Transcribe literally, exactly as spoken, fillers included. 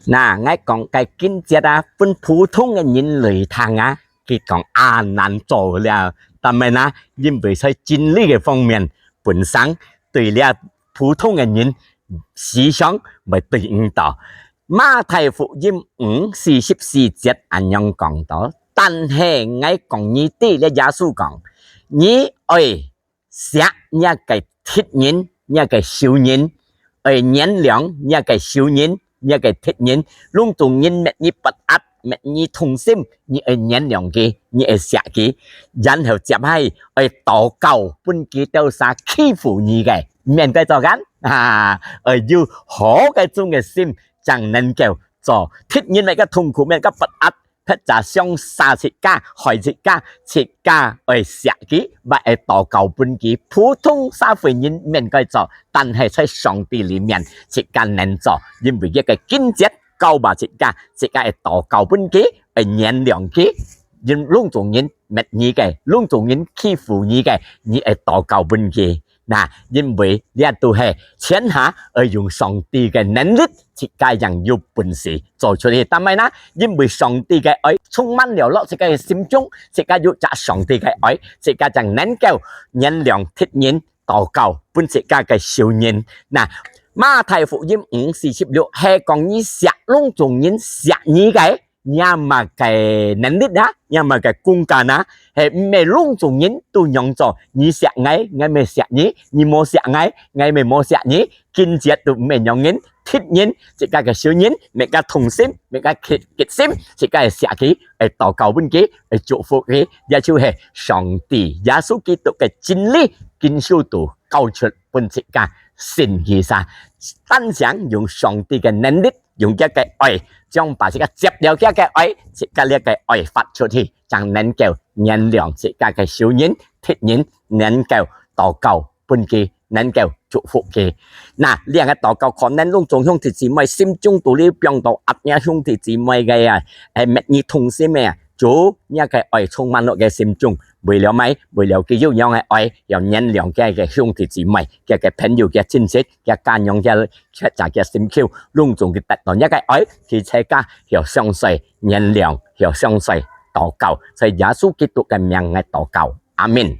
那，𠊎講个經節啊，分普通个人來聽啊，佢講啊難做了，但係呢，因為在真理个方面，本身對了普通个人思想會對應到。馬太福音五四十四節恁樣講到：「但係𠊎講你知，」這耶穌講，「你愛 惜若个敵人，若个仇人，愛原諒若个仇人，若个敵人。攏總人搣你不合，搣你痛心，你愛原諒佢，你愛惜佢。然後接下去愛禱告分佢兜儕欺負你个，毋免該做緊啊！愛有好个種个心，正能夠做。敵人乜个痛苦，乜个不合， 或者想殺自家、害自家，自家愛惜佢，乜愛禱告分佢。普通社會人毋免該做，但係在上帝裡面，自家能做，因為一个經節教化自家，自家愛禱告分佢，愛原諒佢。因攏總人搣你个，攏總人欺負你个，你愛禱告分佢。 那，因為這都係全下愛用上帝个能力，自家正有本事做出去。但係呢，因為上帝个愛充滿了落自家个心中，自家有隻上帝个愛，自家正能夠原諒敵人，禱告分自家个仇人。那，馬太福音五四十六係講你惜攏總人惜你个， 若麼个能力啊，若麼个空間啊，係毋係攏總人都仰做，你惜𠊎，𠊎乜惜你，你無惜𠊎，𠊎乜無惜你，經節都毋係仰人，敵人，自家个仇人，乜个痛心，乜个激，激心，自家愛惜佢，愛禱告分佢，愛祝福佢，這就係上帝耶穌基督个真理，經書都教出分自家信佢儕，單淨用上帝个能力， 用佢个愛，將把自家接了佢个愛，自家這个愛發出去，正能夠原諒自家个仇人、敵人，能夠禱告分佢，能夠祝福佢。那，這个禱告可能攏總兄弟姊妹心中肚裡放到恁樣兄弟姊妹个啊，係搣你痛心个啊，主，若个愛充滿落个心中，為了麼？為了佢有樣个愛，要原諒佢个兄弟姊妹，佢个朋友，佢个親戚，佢个家人，佢个 或者佢个心臼，攏總佢得到若个愛，佢自家曉相隨原諒，曉相隨禱告。在耶穌基督个名來禱告，阿們。